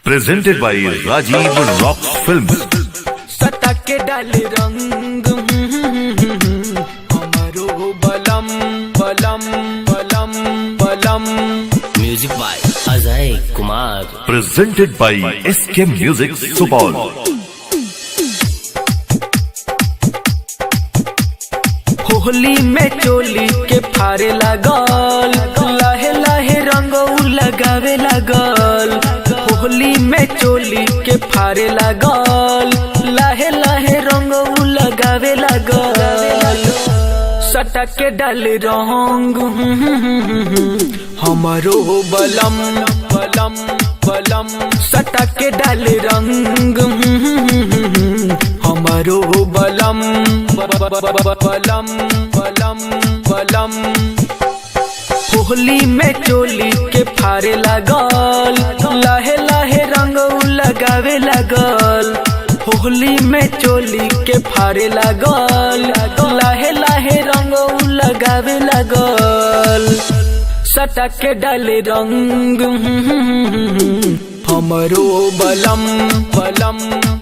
Presented by Rajiv Rocks Films. सटा के डाल रंग हमारो बलम बलम बलम बलम। Music by Ajay Kumar. Presented by SK Music Supal. Holi में चोली के फारे लागल, लाहे लाहे रंग उ लगावे लागल। होली में चोली के फारे लागल, लाहे लाहे रंग उ लगावे लागल। सटा के डाल रंग हमारो बलम बलम बलम। सटा के डाल रंग हमारो बलम बलम बलम बलम। होली में चोली के फारे लागल, लाहे लाहे रंग उ लगावे लागल। होली में चोली के फारे लागल, लाहे लाहे रंग उ लगावे लागल। सटा के डाले रंग हमरो बलम बलम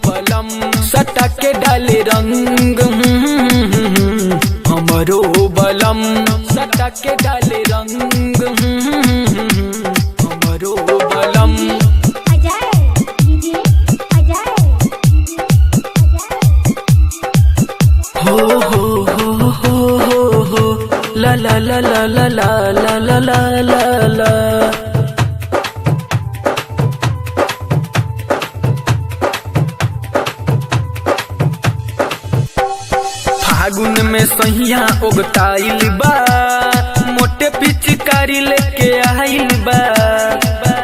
बलम। सटा के डाले रंग हमरो बलम। सटा के डाले रंग हमरो बलम। Ajay DJ Ajay DJ Ajay. हो हो हो हो हो हो ला ला ला ला ला ला ला ला ला ला ला। फागुन में सहिया उगताइल बा, मोटे पिचकारी लेके आइल बा।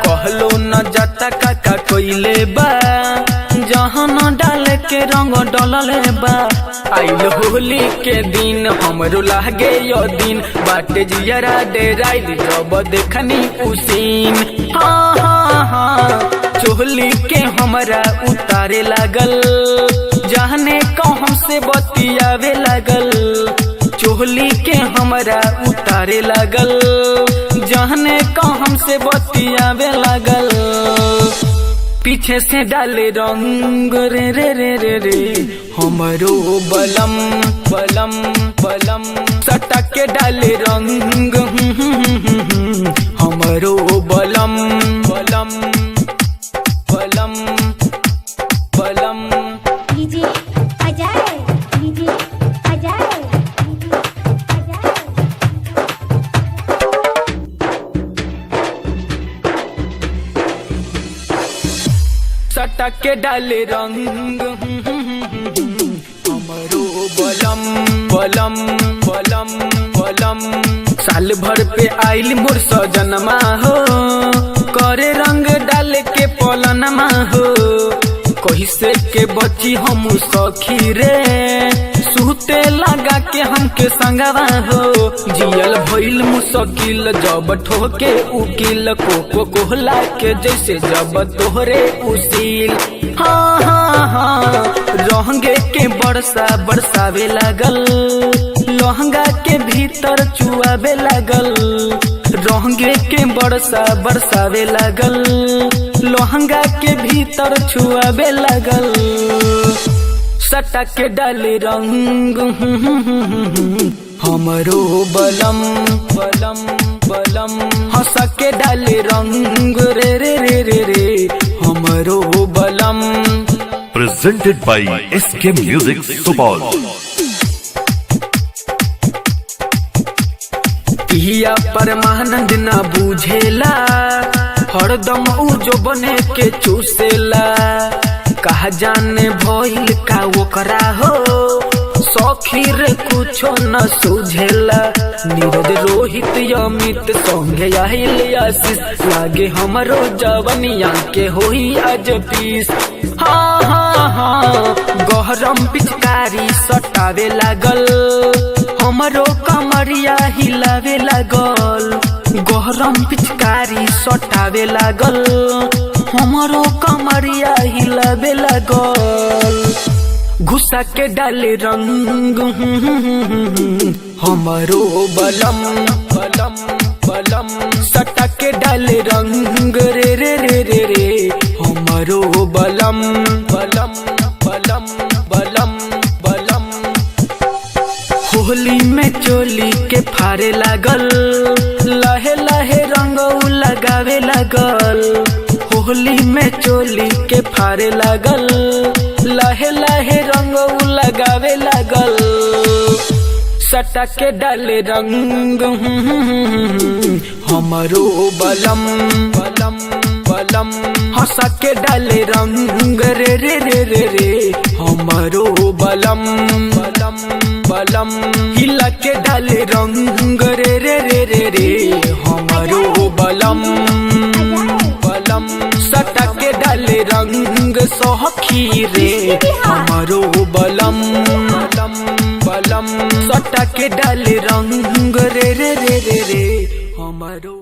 कहलो न जाता काका कोइले बा, जहाँ न डाल के रंग डलले बा। आइल होली के दिन हमरो लागे यो दिन, बाटे जियरा डेराइल जब देखनी उसीन। हाँ हाँ हाँ, चोली के हमरा उतारे लागल, जहने को हमसे बतियावे लागल। चोली के हमरा उतारे लागल, जहने को हमसे बतियावे लागल। पीछे से डाले रंग रे रे रे रे रे हमरो बलम बलम बलम। सटा के डाले रंग हमरो बलम बलम बलम बलम। DJ Ajay DJ Ajay DJ Ajay. सटा के डाले रंग हमरो बलम बलम बलम बलम। साल भर पे आइल मोर सजनमा हो, करे रंग डाल के पलनमा हो। कहिसे के बची हम सखी रे, सुते लगा के हमके संगवा हो। जियल भइल मुसकिल जब ठोके उकिल, कोको कोहला के जैसे जब तोहरे उसील। हाँ हाँ हाँ, रंगे के बरसा बरसावे लागल, लहंगा के भीतर चुआवे लागल। रंगे के बरसा बरसावे लागल, लहंगा के भीतर छुआवे लागल। सटा के डाले रंग हमरो बलम बलम बलम। हंसा के डाले रंग रे रे रे रे रे हमरो बलम। Presented by SK Music Supal. पिया परमानंद न बूझेला, हरदम उ जो बने के चूसेला। कहा जाने भइल का ओकरा हो, सखी रे कुछो न सूझेला। नीरज रोहित अमित संगे आइल आशीष, लागे हमरो जवनिया के होई आज पीस। हाँ हाँ हाँ, गहरम पिचकारी सटावे लागल, हमरो कमरिया हिलावे लागल। गहरम पिचकारी सटावे लागल, हमरो कमरिया हिलावे लागल। घुसा के डाले रंग हमरो बलम बलम बलम। सटा के डाले रंग रे रे रे रे रे। हमरो बलम बलम बलम बलम बलम। होली में चोली के फारे लागल, लहे लहे रंग उ लगावे लागल। होली में चोली के फारे लागल, लहे लहे रंग उ लगावे लागल। सटा के डाले रंग हमरो बलम बलम बलम। हंसा के डाले रंग रे रे रे रे रे हमरो बलम बलम बलम। हिला के डाले रंग रे रे रे रे रे हमरो बलम बलम। सटा के डाले रंग सोहखी रे हमरो बलम बलम बलम। सटा के डाले रंग रे रे रे रे रे हमरो।